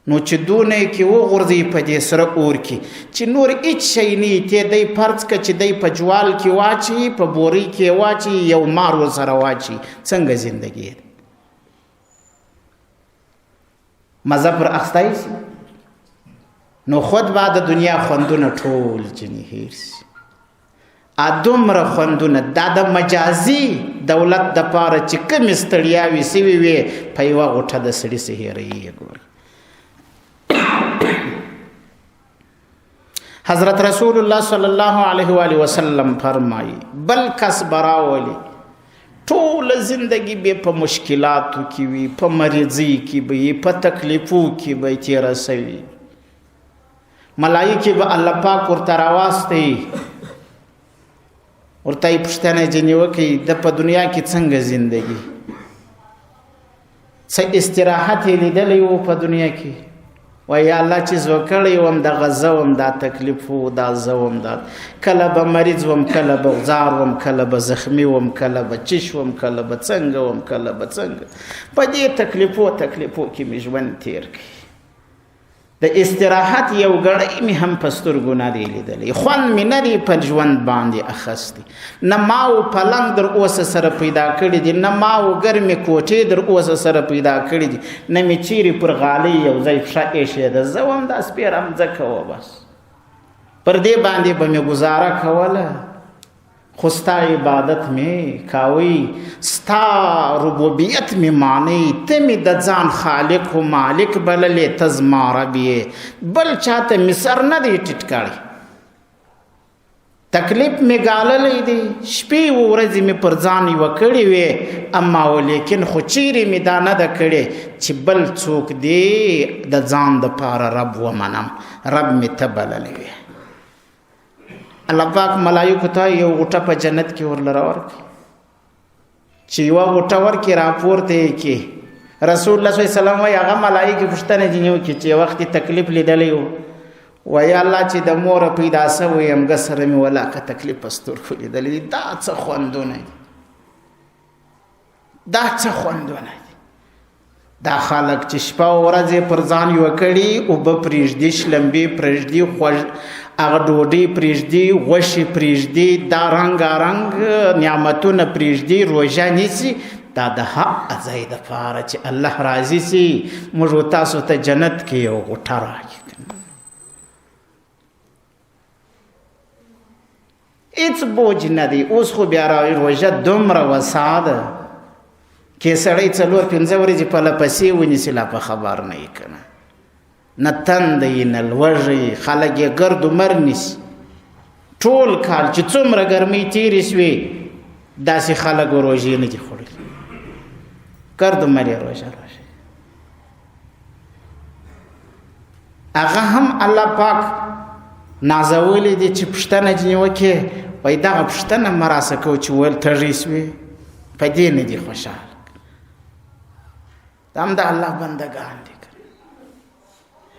نو چې دونه یې کې وغورځوي په دې سره اور کې چې نور هیڅ شی نه وي، ته دی فرض که چې دی په جوال کې واچوي، په بورۍ کې واچوي، یو مار ورسره واچوي، څنګه زندګي ده؟ مزه پر اخیستی شي؟ نو خود به د دنیا خوندونه ټول ځینې هېر شي. دومره خوندونه دا د مجازي دولت دپاره چې کومې ستړیاوې سوي وې، په یوه غوټه د سړي څه هېروي یې. ګوري حضرت رسول الله صلی الله علیه و آله وسلم فرمایي، بل کس به راولي، ټوله زندګي به په مشکلاتو کې وي، په مریضۍ کې به وي، په تکلیفو کې به یې تېره سوي، ملایکې به الله پاک ورته راواستي، ورته یې پوښتنه ځینې وکړي، د په دنیا کې څنګه زندګي، څه استراحت یې لیدلی و په دنیا کې؟ وایي یا الله چې زه کړی وم، دغه زه وم، دا تکلیف و، دا زه وم، دا کله به مریض وم، کله به غزار وم، کله به زخمی وم، کله به چش وم، کله به څنګه وم، کله به څنګه، په دې تکلیفو تکلیفو کې مې ژوند تېر کړی، د استراحت یو ګړی مې هم په سترګو نه دی لیدلی، خوند مې نه دی په ژوند باندې اخیستی، نه ما و پلنګ در اوسه سره پیدا کړي دي، نه ما و ګرمې کوټې در اوسه سره پیدا کړي دي، نه مې چیرې پر غالۍ یو ځای پښه ایښې ده، زه وم دا سپېره مځکه وه، بس پر دې باندې به مې ګزاره کوله، خو ستا عبادت مې کاوی، ستا ربوبیت مې مانی، ته مې د ځان خالق و مالک بللې، ته زما رب یې، بل چاته مې سر نه دی ټیټ کړی، تکلیف مې ګاللی دی، شپې و ورځې مې پر ځان یوه کړې وې، اما ولیکن خو چیرې مې دا نه ده کړې چې بل څوک دې د ځان دپاره رب ومنم، رب مې ته بللی وې. الله پاک ملایکو ته یو غوټه په جنت کې ورله راورکړي. چې یوه غوټه ورکړي راپورته یې کړي. رسول الله صلی الله علیه وسلم وایي هغه ملایکې پوښتنه ځینې وکړي چې وخت یې تکلیف لیدلی و، وایي الله چې د موره پیدا سوی یم ګه سره مې ولاکه تکلیف په سترګو لیدلی دی. دا څه خوندونه دي، دا څه خوندونه دي. دا خلک چې شپه او ورځ یې پر ځان یوه کړي، اوبه پرېږدي، شلمبې پرېږدي، خوږ هغه ډوډۍ پرېږدي، غوښې پرېږدي، دا رنګارنګ نعمتونه پرېږدي، روژه نیسي، دا د هغه ځای دپاره چې الله راضي سي، موږ و تاسو ته جنت کې یو غوټه راکړي. هیڅ بوج نه دی. اوس خو بیا روژه دومره وسا ده کې سړی څلور پنځه ورځې پله پسې ونیسي لا په خبر نه یې که نه، نه تنده یې نه لوږه یې، خلک یې ګرد عمر نیسي. ټول کال چې څومره ګرمۍ تېرې سوې داسې خلک روژې نه دي خوړلي، ګرد عمر یې روژه روژه. هغه هم الله پاک نازولي دي چې پوښتنه ځینې وکړي، وایي دغه پوښتنه مه راسه کوه چې ویل تږی سوې، په دې نه دي خوشحال. دا هم د الله بندګان دي.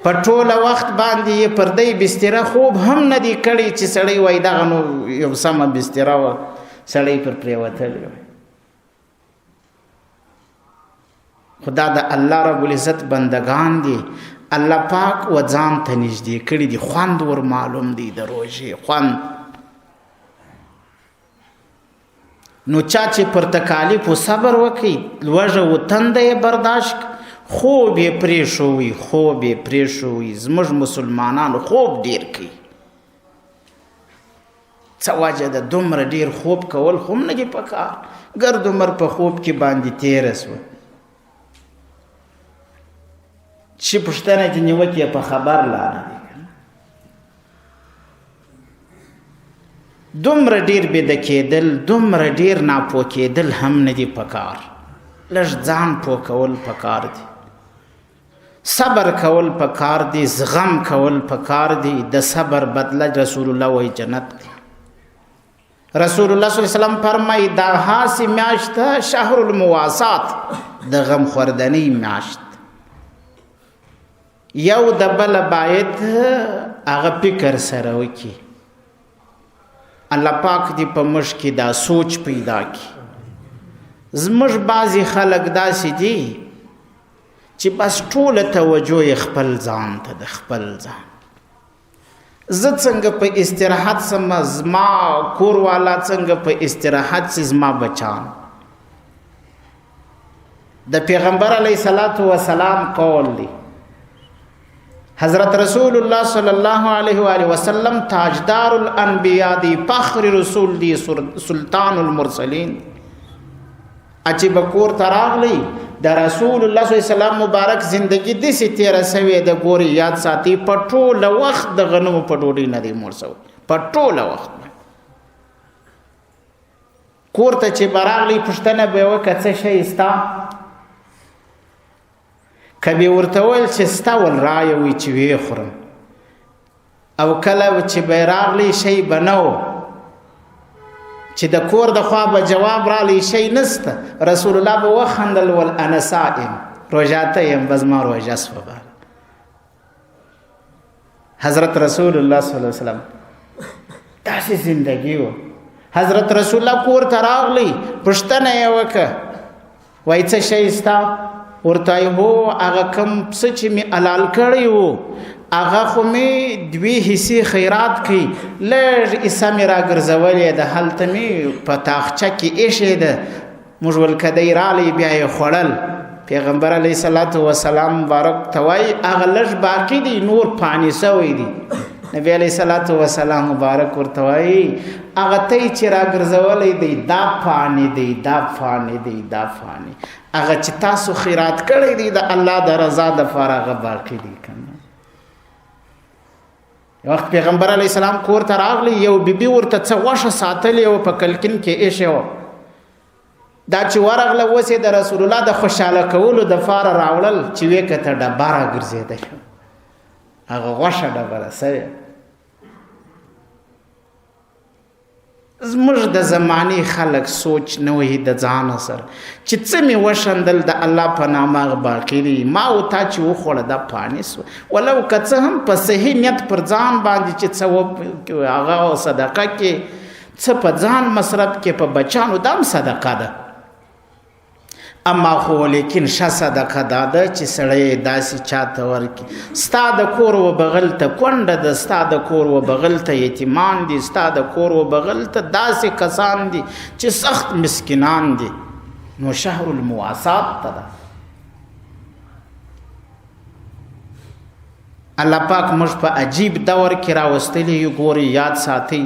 په ټوله وخت باندې یې پر دی بستره خوب هم نه دی کړی چې سړی وایي دغه نو یو سمه بستره وه، سړی پر پرېوتلی وای. خو دا د الله رب العزت بندگان دي، الله پاک و ځان ته نږدې کړي دي، خوند ور معلوم دی د روژې خوند. نو چا چې پر تکالیفو صبر وکړي، لوږه و تنده یې برداشت، خوب یې پرېښوي، خوب یې پرېښوي. زموږ مسلمانانو خوب ډېر کوي. څه وجه ده دومره ډېر خوب کول؟ خو هم نه دي پکار، ګرد عمر په خوب کې باندې تېره سوه. چې پوښتنه دې نیوکې په خبر لا نه دی. دومره ډېر بیده کېدل، دومره ډېر ناپوه کېدل هم نه دي پکار. لږ ځان پوه کول پکار دي، صبر کول پکار دي، زغم کول پکار دي. د صبر بدله رسول الله وایي جنت دی. رسول الله صلی الله علیه وسلم فرمایي دا هاسې میاشت شهر المواسات، د غم خوردنۍ میاشت. یو د بل باید هغه فکر سره وکړي. الله پاک دې په موږ کې دا سوچ پیدا کړي. زموږ بعضې خلک داسې دي چې بس ټوله توجه یې خپل ځان ته ده، خپل ځان. زه څنګه په استراحت سم، زما کور والا څنګه په استراحت سي، زما بچان. د پیغمبر علیه الصلاة والسلام قول دی، حضرت رسول الله صلی الله علیه وآله وسلم تاجدار الانبیاء دی، فخر رسول دی، سلطان المرسلین. چې به کور ته راغلی د رسول الله صلی الله علیه وسلم مبارک زندگی داسې تېره سوې ده، ګوري یاد ساتي، په ټوله وخت د غنمو په ډوډۍ نه دی موړ سوی، په ټوله وخت. کور ته چې به راغلی پوښتنه به یې وکړه څه شی ستا؟ که به ورته وویل چې ستا، ول رایه وي چې ویې خورم. او کله چې به راغلی شی به نه و، چې د کور د خوا به جواب رالی شی نسته، رسول الله به وخندل ول انا صائم، روژه ته یم، بس ما روژه سوه. حضرت رسول الله صلی الله علیه وسلم داسې زندگی و. حضرت رسول الله کور ته راغلی، پوښتنه یې وکړه، وایي څه شی ستا؟ ورته وایي هو، هغه کوم څه چې مې حلال کړی و هغه خو مې دوې حصې خیرات کړي، لږ حصه مې راګرځولې ده، هلته مې په تاخچه کې ایښې ده، موږ ول که دی رالی بیا یې خوړل. پیغمبر علیه الصلاة والسلام مبارک ته وایي هغه لږ باقي دی، نور پانی سوی دی. نبی علیه الصلاة والسلام مبارک ورته وایي هغه ته یې چې راګرځولی دی دا پانی دی، دا پانی دی، دا پانی، هغه چې تاسو خیرات کړی دی د الله د رضا دپاره هغه باقي دی. که نه وخت پیغمبر علیه السلام کور ته راغلی، یو بیبي ورته څه غوښه ساتلې وه، په کلکین کې ایښې وه. دا چې ورغله اوس یې د رسول الله د خوشحاله کولو دپاره راوړل، چې ویې کته ډبره ګرځېدلې، هغه غوښه ډبره سوې. زموږ د زمانې خلک سوچ نه وهي د ځانه سره چې څه مې وشندل د الله په نامه هغه باقي دی. ما او تا چې وخوړه دا پاني سوه، ولو که څه هم په صحیح نیت پر ځان باندې چې څه هغه صدقه کې، څه په ځان مصرف کې، په بچانو، دا هم صدقه ده. اما خو لیکن ښه صدقه دا ده چې سړی یې داسې چاته ورکړي. ستا د کور و بغل ته کونډه ده، ستا د کور و بغل ته یتیمان دي، ستا د کور و بغل ته داسې کسان دي چې سخت مسکینان دي. نو شهر المواسات ته ده. الله پاک موږ په عجیب دور کې راوستلی یو. ګورئ، یاد ساتئ،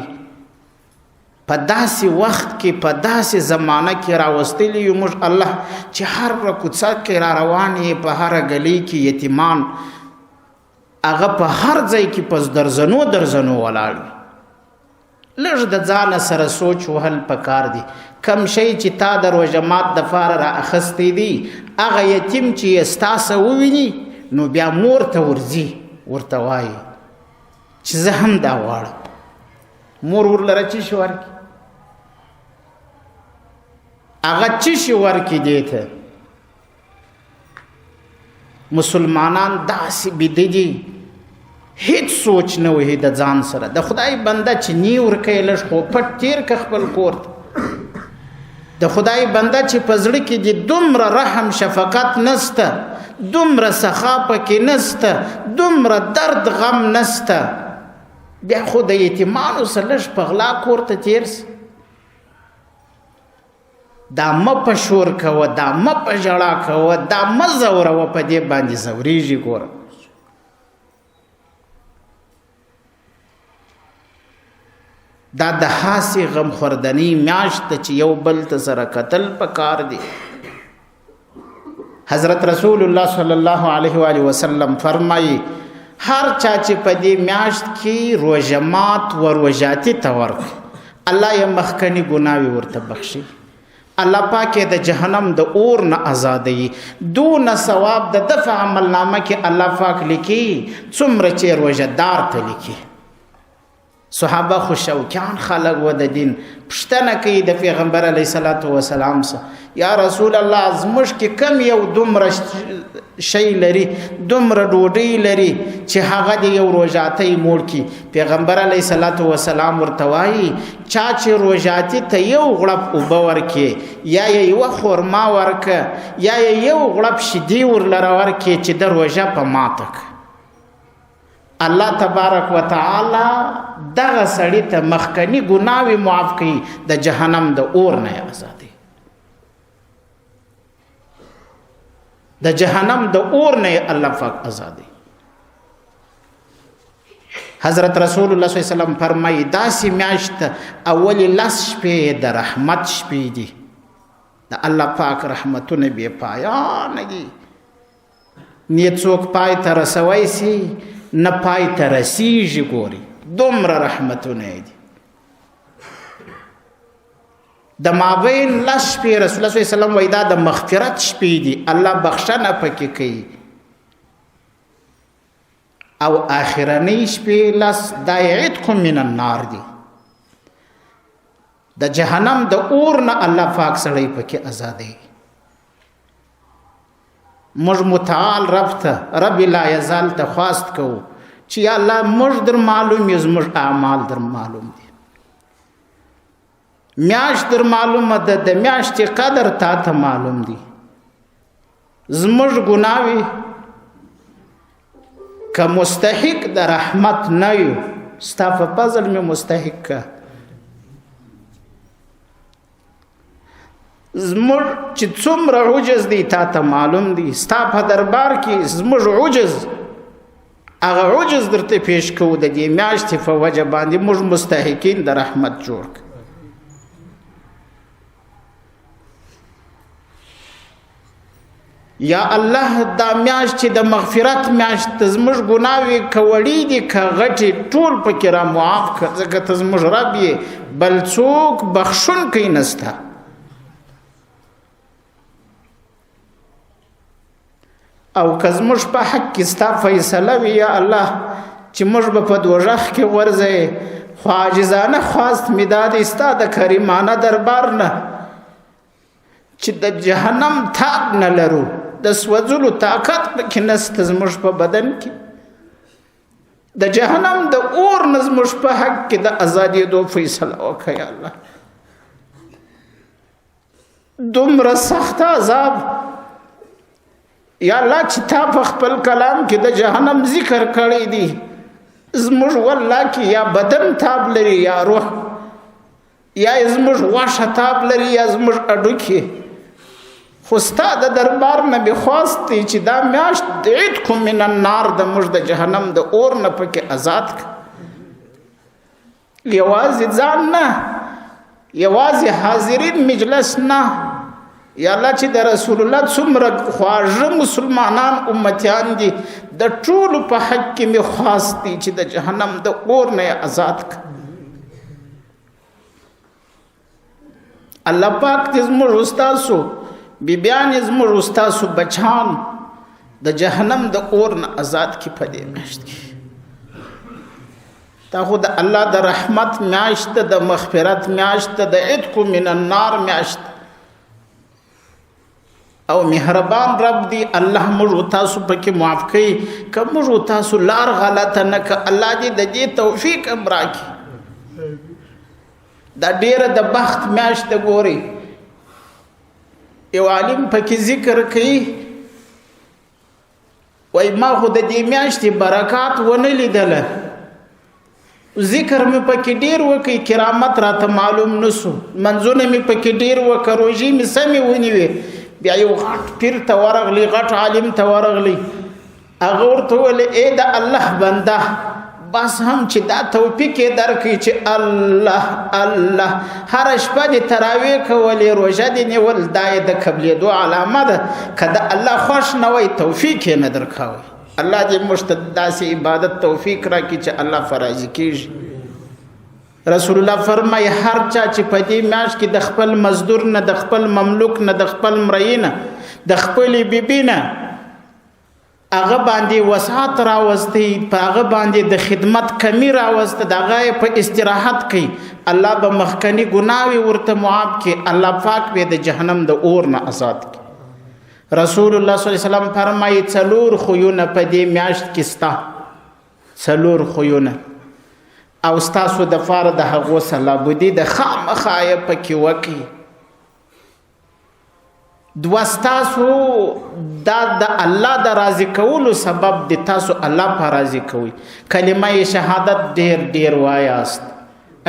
په داسې وخت کې، په داسې زمانه کې راوستلی یو موږ الله چې هر کوڅه کې را روان یې، په هره ګلۍ کې یتیمان، هغه په هر ځای کې په درزنو درزنو ولاړ وي. لږ د ځانه سره سوچ وهل پکار دي. کم شی چې تا د روژه مات دپاره را اخیستی دی، هغه یتیم چې یې ستا سه وویني نو بیا مور ته ورځي، ورته وایي چې زه هم دا غواړم. مور ورلره څه شي ورکړي؟ هغه څه شي ورکړي دې ته؟ مسلمانان داسې بیده دي، هیڅ سوچ نه وهي د ځان سره. د خدای بنده چې نی ورکوي لږ خو پټ تېر که خپل کور ته. د خدای بنده چې په زړه کې دې دومره رحم شفقت نسته، دومره سخا پکې نسته، دومره درد غم نسته، بیا خو د یتیمانو سره لږ په غلا کور ته تېر سي. دا مه په شور کوه، دا مه په ژړا کوه، دا مه ځوروه، په دې باندې ځورېږي. ګوره دا د هاسې غمخوردنۍ میاشت ده چې یو بل ته سره کتل پکار دي. حضرت رسول الله صلی الله علیه و آله وسلم فرمایي هر چا چې په دې میاشت کې روژه مات و روژاتي ته ورکړي، الله یې مخکني ګناوې ورته بخښي، الله پاک یې د جهنم د اور نه ازادوي. دونه ثواب د ده په عملنامه کې الله پاک لیکي څومره چې روژه دار ته لیکي. صحابه خو شوقیان خلک و د دین، پوښتنه کوي د پیغمبر علیه الصلاة والسلام څخه، یا رسول الله زموږ کې کم یو دومره شی لري، دومره ډوډۍ لري چې هغه دې یو روژاتۍ موړ کړي؟ پیغمبر علیه الصلاة والسلام ورته وایي چا چې روژاتي ته یو غړپ اوبه ورکړي، یا یې یوه خورما ورکړه، یا یې یو غړپ شیدې ورلره ورکړي چې د روژه په ماته کړه، الله تبارک وتعالی دغه سړي ته مخکني ګناوې معاف کوي، د جهنم د اور نه یې ازادوي، د جهنم د اور نه یې الله پاک ازادوي. حضرت رسول الله صلی الله علیه وسلم فرمایي داسې میاشت اولې لس شپې د رحمت شپې دي، د الله پاک رحمتونه بې پایانه دي، نه څوک پای ته رسوی سي نه پای ته رسیږي. ګوري دومره رحمتونه دي. د مابین لس شپې رسول الله صلی الله علیه وسلم وایي دا د مغفرت شپې دي، الله بخښنه پکې کوي. او آخرنۍ شپې لس دا عتق من النار دي، د جهنم د اور نه الله پاک سړی پکې ازادوي. موږ متعال رب ته، رب لا یزال ته خواست کوو چې یا الله موږ در معلوم یو، زموږ اعمال در معلوم دي، میاشت در معلومه ده، د میاشتې قدر تا ته معلوم دی، زموږ ګناوې که مستحق د رحمت نه یو، ستا په فضل مې مستحق که. زموږ چې څومره عجز دی تا ته معلوم دی، ستا په دربار کې زموږ عجز، هغه عجز درته پیش کوو، د دې میاشتې په وجه باندې موږ مستحقین د رحمت جوړ کړو. یا الله دا میاشت چې د مغفرت میاشت، زموږ ګناوې که وړې دي که غټې ټول پکې را معاف کړه، ځکه ته زموږ رب یې، بل څوک بخښونکی نسته. او که زموږ په حق کې ستا فیصله وي یا الله چې موږ به په دوزخ کې غورځې، خو عاجزانه خواست مې دا دی ستا د کریمانه دربار نه چې د جهنم تاب نه لرو، د سوځلو طاقت پکې نشته زموږ په بدن کې، د جهنم د اور نه زموږ په حق کې د ازادېدو فیصله وکړه یا الله. دومره سخت عذاب یا الله چې تا په خپل کلام کې د جهنم ذکر کړی دی، زموږ والله کې یا بدن تاب لري یا روح، یا زموږ غوښه تاب لري یا زموږ هډوکي، خو ستا د دربار نه مې خواست دی چې دا میاشت د عتق من النار د موږ د جهنم د اور نه پکې ازاد کړه. یوازې ځان نه، یوازې حاضرین مجلس نه، یا الله چې د رسول الله څومره خواږه مسلمانان امتیان دي، د ټولو په حق کې مې خواست دی چې د جهنم د اور نه یې ازاد کړه. الله پاک دې زموږ استادو بیبیانې زموږ استادو بچان د جهنم د اور نه ازاد کړي په دې میاشت کې. دا خو د الله د رحمت میاشت ده، د مغفرت میاشت ده، د عتق من النار میاشت، او مهربان رب دی الله موږ تاسو پکې معاف کړي. که موږ تاسو لار غلطه نه که الله دې د دې توفیق هم راکړي. دا ډېره د بخت میاشت ده. ګورئ یو عالم پکې ذکر کوي، وایي ما خو د دې میاشتې برکات ونه لیدله، ذکر مې پکې ډېر وکړي، کرامت راته معلوم نه سو، منځونه مې پکې ډېر وکړه، روژې مې سمې ونیوې. بیا یو غټ پیر ته ورغلی، غټ عالم ته ورغلی، هغه ورته وویل ای د الله بنده، بس هم چې دا توفیق یې درکړي چې الله الله هره شپه دې تراویح کولې، روژه دې نیول، دا یې د قبلېدو علامه ده. که د الله خوښ نه وای توفیق یې نه درکوی. الله دې موږ ته داسې عبادت توفیق راکړي چې الله فراضي کېږي. رسول الله فرمایي هر چا چې په دې میاشت کې د خپل مزدور نه، د خپل مملوک نه، د خپل مرئی نه، د خپلې بیبي نه هغه باندې وسعت راوستی، په هغه باندې د خدمت کمی راوسته، د هغه یې په استراحت کوي، الله به مخکنی ګناوې ورته معاف کړي، الله پاک به د جهنم د اور نه ازاد کړي. رسول الله صلی الله علیه وسلم فرمایي څلور خویونه په دې میاشت کې سته، څلور خویونه، او ستاسو دپاره د هغو سلابودي د خامخا یې پکې وکړي. دوه ستاسو دا د الله د راضي کولو سبب دی، تاسو الله په راضي کوئ. کلمه شهادت ډېر ډېر وایاست،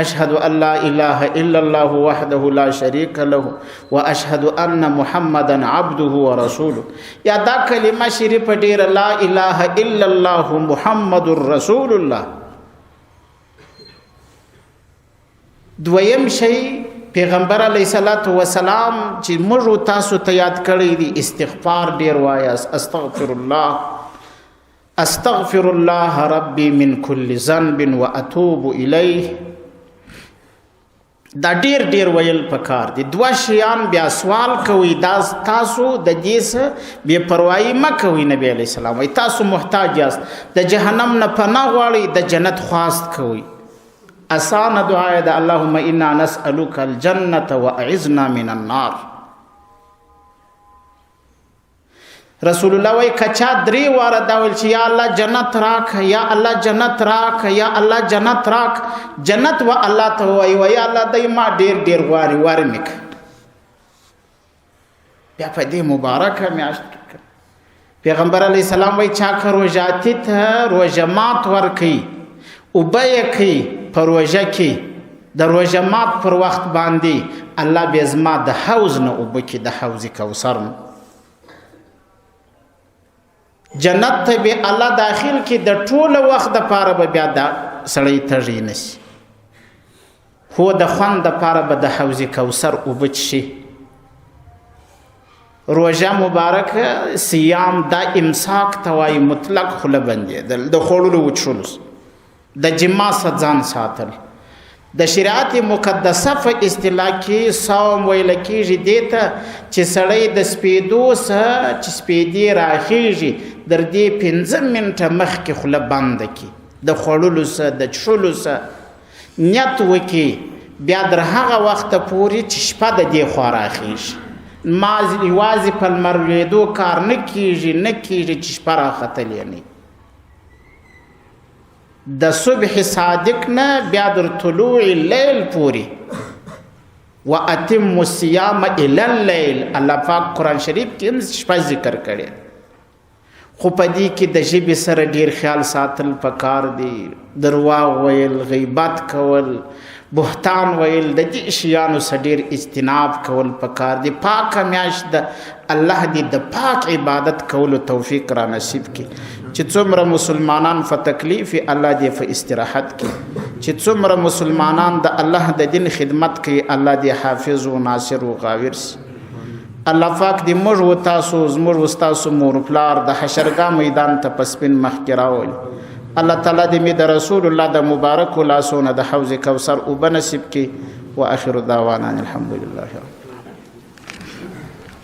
اشهد ان لا اله الا الله وحده لا شریک له واشهد ان محمدا عبده ورسوله. یا دا کلمه شریفه ډېره، لا اله الا الله محمد رسول الله. دویم شی پیغمبر علیه الصلاة والسلام چې موږ تاسو ته یاد کړی دی، استغفار ډېر وایاست، استغفر الله استغفر الله ربي من كل ذنب واتوب الیه. دا ډېر ډېر ویل پکار دي. دوه شیان بیا سوال کوئ، دا تاسو د دې څه بې پروایي مه کوئ. نبی علیه السلام وایي تاسو محتاج یاست، د جهنم نه پناه غواړئ، د جنت خواست کوئ. اسانه دعا یې ده، اللهم انا نسألک الجنة واعذنا من النار. رسول الله وایي که چا درې واره دا ویل چې یا الله جنت راکړه، یا الله جنت راکړه، یا الله جنت راکړه، جنت و الله ته ووایي، وایي یا الله دی ما ډېر ډېر غواړي، ور مې کړه. بیا په دې مبارکه میاشت کې پیغمبر علیه السلام وایي چا که روژاتي ته روژه مات ورکوي، اوبه یې کوي په روژه کې، د روژه مات پر وخت باندې الله بیا زما د حوض نه اوبه کړي، د حوض کوثر نه جنت ته به الله داخل کړي، د ټوله وخت دپاره به بیا دا سړی تږی نه شي، خو د خوند دپاره به د حوض کوثر اوبه څښي. روژه مبارک صیام دا امساک ته وایي، مطلق خوله بندېدل، د خوړلو وڅښلو، د جما څخه ځان ساتل. د شریعت مقدسه په اصطلاح کې صوم ویل کېږي دې ته چې سړی د سپېدو څخه چې سپېدې راخېږي در دې 5 منټه مخکې خوله بنده کړي، د خوړلو څخه، د څښلو څخه. نیت وکړي، بیا در هغه وخته پورې چې شپه د دې خوا راخیږي. ما یوازې په لمر لوېدو کار نه کېږي، نه کېږي چې شپه راختلې نه. د صبح صادق نه بیا در طلوع لیل پورې، واتم الصيام الى الليل. الله پاک قرآن شریف کې هم شپه ذکر کړې، خو په دې کې د ژبې سره ډیر خیال ساتل پکار دی. درواغ ویل، غیبت کول، بهتان ویل، د دې شیانو څخه ډیر اجتناب کول پکار دی. پاکه میاشت ده، الله دې د پاک عبادت کولو توفیق را نصیب کړي. چې څومره مسلمانان په تکلیف، الله دې په استراحت کړي. چې څومره مسلمانان د الله د دین خدمت کوي، الله دې حافظ او ناصر او غاور سي. الله پاک دې موږ و تاسو، زموږ و ستاسو مور پلار د حشرګاه میدان ته په سپین مخ کې راولي. الله تعالی دې مې د رسول الله د مبارکو لاسونو د حوض کوثر اوبه نصیب کړي. واخر دعوانا الحمد لله.